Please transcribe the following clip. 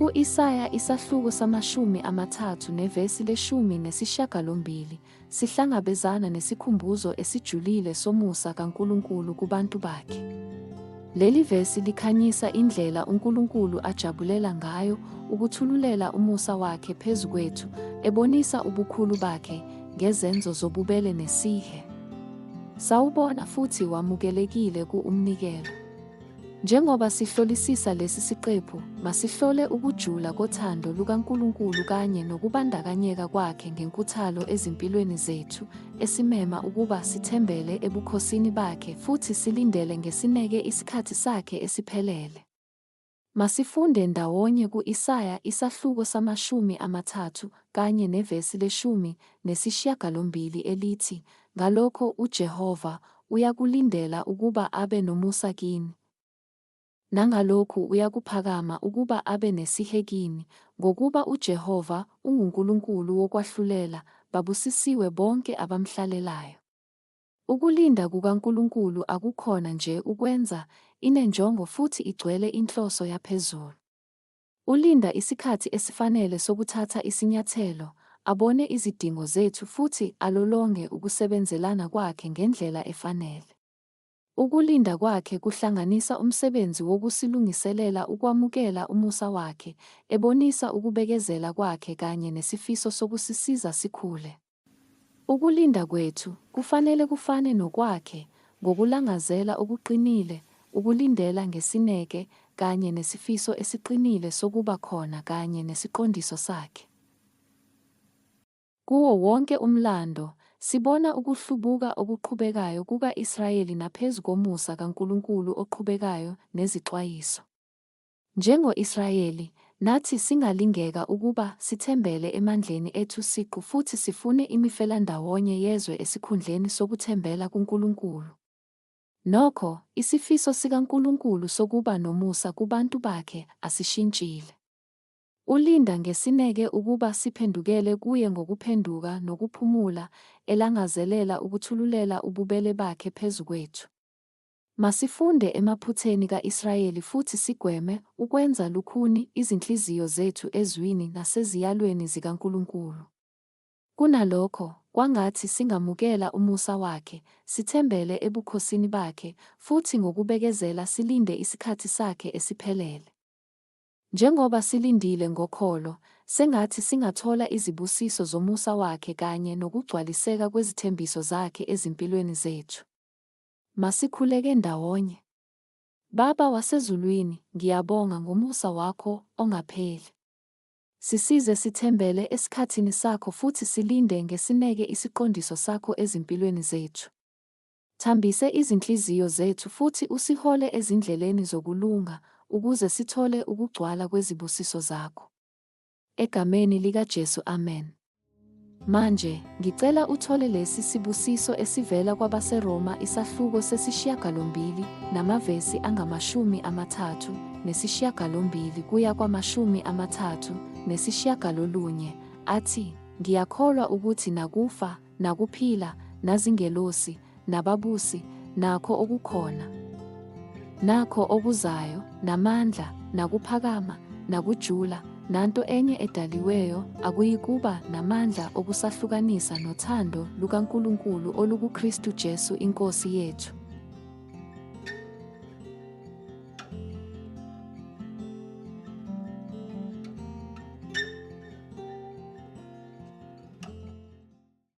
Ku-Isaya isahluko sama-30 nevesi le-18, sihlangabezana nesikhumbuzo esijulile somusa kaNkulunkulu kubantu bakhe. Leli vesi likhanyisa indlela uNkulunkulu ajabulela ngayo ukuthululela umusa wakhe phezu kwethu, ebonisa ubukhulu bakhe ngezenzo zobubele nesihe. Sawubona futhi wamukelekile ku-Umnikelo. Njengoba sihlolisisa lesi siqephu, masihlole ukujula kothando lukaNkulunkulu kanye nokubandakanyeka kwakhe ngenkuthalo ezimpilweni zethu, esimema ukuba sithembele ebukhosini bakhe futhi silindele ngesineke isikhathi sakhe esiphelele. Masifunde ndawonye ku-Isaya isahluko sama-30 kanye nevesi le-18 elithi, Ngalokho uJehova uyakulindela ukuba abe nomusa kini, nangalokhu uyakuphakama ukuba abe nesihe kini, ngokuba uJehova unguNkulunkulu wokwahlulela, babusisiwe bonke abamhlalelayo. Ukulinda kukaNkulunkulu akukhona nje ukwenza, inenjongo futhi igcwele inhloso yaphezulu. Ulinda isikhathi esifanele sokuthatha isinyathelo, abone izidingo zethu futhi alolonge ukusebenzelana kwakhe ngendlela efanele. Ukulinda kwakhe kuhlanganisa umsebenzi wokusilungiselela ukwamukela umusa wakhe, ebonisa ukubekezela kwakhe kanye nesifiso sokusisiza sikhule. Ukulinda kwethu kufanele kufane nokwakhe, ngokulangazela okuqinile, ukulindela ngesineke kanye nesifiso esiqinile sokuba khona kanye nesiqondiso sakhe. Kuwo wonke umlando, sibona ukuhlubuka okuqhubekayo kuka-Israyeli naphezu komusa kaNkulunkulu oqhubekayo nezixwayiso. Njengo-Israyeli, nathi singalingeka ukuba sithembele emandleni ethu siqu futhi sifune imifelandawonye yezwe esikhundleni sokuthembela kuNkulunkulu. Nokho, isifiso sikaNkulunkulu sokuba nomusa kubantu bakhe asishintshile. Ulinda ngesineke ukuba siphendukele kuye ngokuphenduka nokuphumula, elangazelela ukuthululela ububele bakhe phezu kwethu. Masifunde emaphutheni ka-Israyeli futhi sigweme ukwenza lukhuni izinhliziyo zethu ezwini naseziyalweni zikaNkulunkulu. Kunalokho, kwangathi singamukela umusa wakhe, sithembele ebukhosini bakhe, futhi ngokubekezela silinde isikhathi sakhe esiphelele. Njengoba silindile ngokholo, sengathi singathola izibusiso zomusa wakhe kanye nokugcwaliseka kwezithembiso zakhe ezimpilweni zethu. Masikhuleke ndawonye. Baba waseZulwini, ngiyabonga ngomusa wakho ongapheli. Sisize sithembele esikhathini sakho futhi silinde ngesineke isiqondiso sakho ezimpilweni zethu. Thambise izinhliziyo zethu futhi usihole ezindleleni zokulunga ukuze sithole ukugcwala kwezibusiso zakho. Egameni likaJesu amen. Manje, ngicela uthole lesi sibusiso esivela kwabaseRoma isahluko sesishiyagalombili namavesi angama-38 kuya kwama-39, athi, Ngiyakholwa ukuthi nakufa, nakuphila, nazingelosi, nababusi, nakho okukhona, nakho okuzayo, namandla, nakuphakama, nakujula, nanto enye edaliweyo akuyikuba namandla okusahlukanisa nothando lukaNkulunkulu olukuKristu Jesu iNkosi yethu.